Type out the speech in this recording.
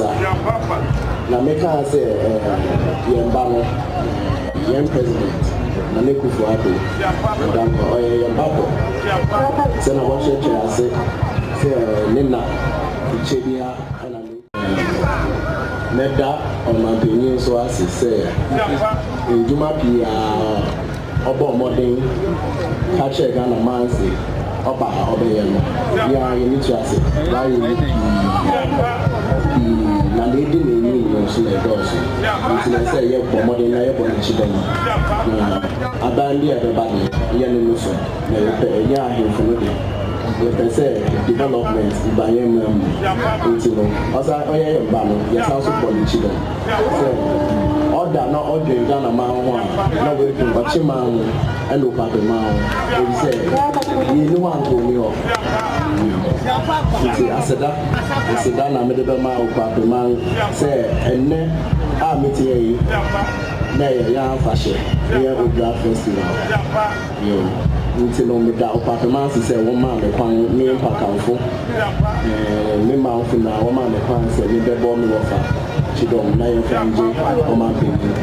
ankasa. Na mekaa sɛ yɛn ba no, yɛn president, Nana Akufo-Addo, Dankwa, ɔyɛ yɛn ba dɔ. Sɛ na wɔkyerɛkyerɛ ase sɛ ne na Kyebia ɛna ne mɛda ɔmanpanyin nso ase sɛ ndwuma pii a ɔbɔ mmɔden ka kyerɛ Ghana man se ɔba a ɔbɛyɛ no, yɛa yɛni tua ase wayɛ no pii pii, na deɛ ɛdi n'anim no nso na ɛdɔɔso. Nti na sɛ yɛbɔ mmɔden na yɛbɔ n'akyi dɔm, na aban bi a ɛbɛba de yɛne no so na yɛpɛ ɛnyɛ ahemfo no de yɛpɛ sɛ development ba yɛn man mu. Nti no ɔsa ɔyɛ yɛn ba no, yɛsan so bɔ n'akyi dɔm sɛ ɔda na ɔdwen Ghana man ho a, na wɔadwen ɔkye man ho ɛna Okuape man ho, ebi sɛ yɛni hɔ anka ɔni hɔ. Nti aseda na mede bɛma Okuape man sɛ ɛnnɛ a mete ha yi na ɛyɛ yɛn afahyɛ, yɛn Odwira Festival yo. Nti no meda Okuape man ase sɛ wɔmaa me kwan, me mpakamfo, me manfo na wɔmaa me kwan sɛ mebɛbɔ me wɔfa kyidɔm na yɛmfa ngye ɔmanpanyin.